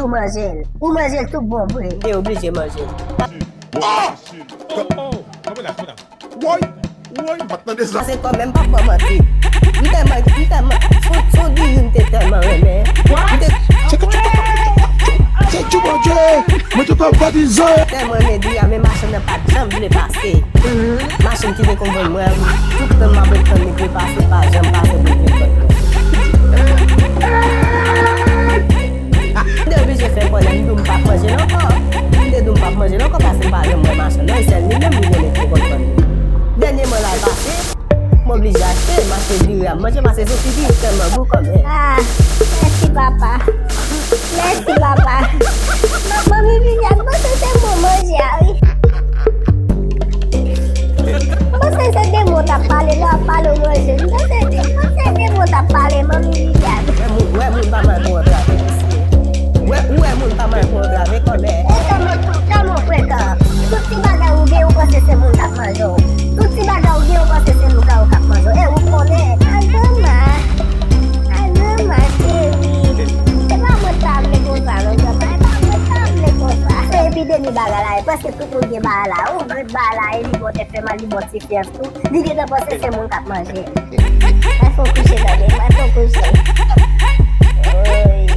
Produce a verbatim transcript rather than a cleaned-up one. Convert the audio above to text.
Ou manje l. Ou manje l tout bon vre. M te oblije manje l. Oh! Oh! Kanpe la, kanpe la. Woy! Woy! M pa t tande sa. Pase kò menm pa fò manti. M tèlman, m tèlman, son, son diri m te tèlman renmen. M te Se ke tu m'as. Se tu m'as. Mwen te ka batize. Tèlman renmen diri a, men machann nan pa t janm vle pase. Machann ki te konn vann mwen, tout tan m ap ret tann li pou l pase, pa janm pase pou l vin vann mwen. Ah, m te oblije fè pwoblèm, m di w m p ap manje l ankò. M te di w m p ap manje l ankò paske m pa janm wè machann nan, e sèl li menm m konnen ki konn vann li. Dènyèman la pase, m oblije achte, m achte diri a, m manje paske se figi tèlman gou kòmè. Ah, mèsi papa. Mèsi papa. Manmi Viviane, m panse se bon manje a wi. M panse se demon t ap pale lè w ap pale w manje. M panse, m panse se demon t ap pale, manmi Viviane. Wè moun, wè moun pa mal pou antrave mesye. Wè, ou wè moun pa mal pou antrave kòmè. E kòman, kòman frekan? Tout ti bagay ou gen, ou panse se moun k ap manje w. Tout ti bagay ou gen, ou panse se lougawou k ap manje w. E ou konnen. Ay, manman. Ay, manman, cheri. Se pa mwen t ta vle konsa, non, papa. E pa mwen t ta vle konsa. Se epidemi bagay la ye. Prèske tout moun gen bagay la. Ou vle bagay la, e li bò tèt fè mal, li bò ti fyèv tou. Li gentan panse se moun k ap manje. Mwen fè w kouche tande, mwen fè w kouche. Oy.